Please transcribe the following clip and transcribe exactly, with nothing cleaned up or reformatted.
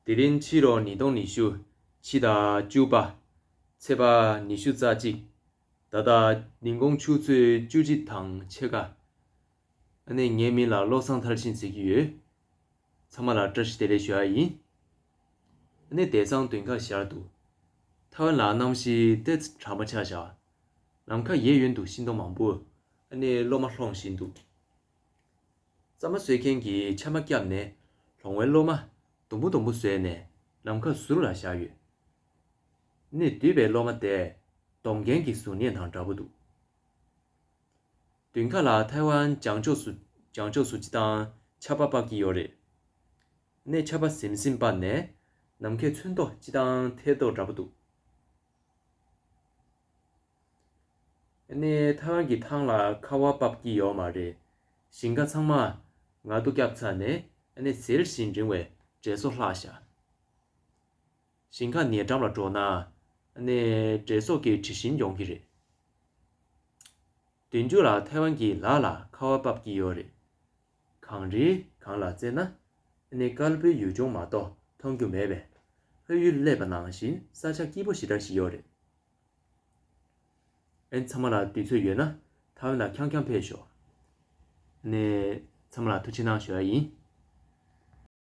དེ་རིང་ཕྱི་ལོ་ཉིས་སྟོང་ཉི་ཤུ་ཕྱི་ཟླ་བཅུ་པ། ཚེས་པ་ཉི་ཤུ་རྩ་གཅིག་ད་ལྟ་ཉིན་གུང་ཆུ་ཚོད་བཅུ་གཅིག་དང་ཕྱེད་ཀ་ཨ་ནི་ངའི་མིང་ལ་བློ་བཟང་མཐར་ཕྱིན་ཟེར་གྱི་ཡོད། ཚང་མ་ལ་བཀྲ་ཤིས་བདེ་ལེགས་ཞུ་ཡ་ཡིན། ཨ་ནི་དེང་སང་དུས་ཁ་ཞར་དུ། ཐའེ་ཝན་ལ་གནམ་གཤིས་ཏོག་ཙམ་གྲང་མོ་ཆགས་བཞག་ལམ་ཁ་གཡས་གཡོན་དུ་ཤིང་སྡོང་མང་པོ་ཨ་ནི་གློག་མ་ལྷུང་བཞིན་འདུག་རྩྭ་མ་གསོད་མཁན་གྱིས་ཆར་མ་བརྒྱབ་ནས་ལོང་བའི་གློག་མ་དུམ་བུ་དུམ་བུ་བཟོས་ནས་ལམ་ཁ་ཟུར་ལ་བཞག་ཡོད། ཨ་ནི་བསྡུས་པའི་གློག་མ་དེ་སྡོམ་མཁན་གྱི་གཟུགས་བརྙན་དང་འདྲ་པོ་འདུག་དུས་ཁ་ལ་ཐའེ་ཝན་བྱང་ཕྱོགས་སུ་བྱང་ཕྱོགས་སུ་སྤྱིར་བཏང་ཆར་པ་བབས་ཀྱི་ཡོད་རེད། ཨ་ནི་ཆར་པ་ཟིམ་ཟིམ་བབས་ནས་ནམ་མཁའི་ཚོན་མདོག་སྤྱིར་བཏང་ཐལ་མདོག་འདྲ་པོ་འདུག་ཨ་ནི་ཐའེ་ཝན་གྱི་ཐང་ལ་ཁ་བ་བབས་ཀྱི་ཡོད་མ་རེད། ཞིང་ཁ་ཚང་མ་ང་དུ་བརྒྱབ་ཚར་ནས་ཨ་ནི་ཟིལ་ཞིང་རིང་བའི་དྲན་གསོ་ལྷག་བཞག་ཞིང་ཁ་ཉེ་འགྲམ་ལ་འགྲོ་ན་ཨ་ནི་དྲན་གསོ་གི་དྲི་ཞིམ་ཡོང་གི་རེད། བདུན་ཅུ་ལ་ཐའེ་ཝན་གྱི་ལ་ལ་ཁ་བ་བབས་ཀྱི་ཡོད་རེད། གངས་རིའི་སྒང་ལ་བཙལ་ན་ཨ་ནི་དཀར་པོའི་ཡུལ་ལྗོངས་མ་གཏོགས་མཐོང་རྒྱུ་མེད་པས། ཕ་ཡུལ་སླེབས་པ་ནང་བཞིན་ས་ཆ་སྐྱིད་པོ་ཞེ་དྲག་ཞིག་ཡོད་རེད། ཨན་ཚང་མ་ལ་དུས་ཚོད་ཡོད་ན་ཐའེ་ཝན་ལ་རྐྱང་རྐྱང་ཕེབས་ཤོག་ནས་ཚང་མ་ལ་ཐུགས་ཆེ་གནང་ཞུ་ཡ་ཡིན།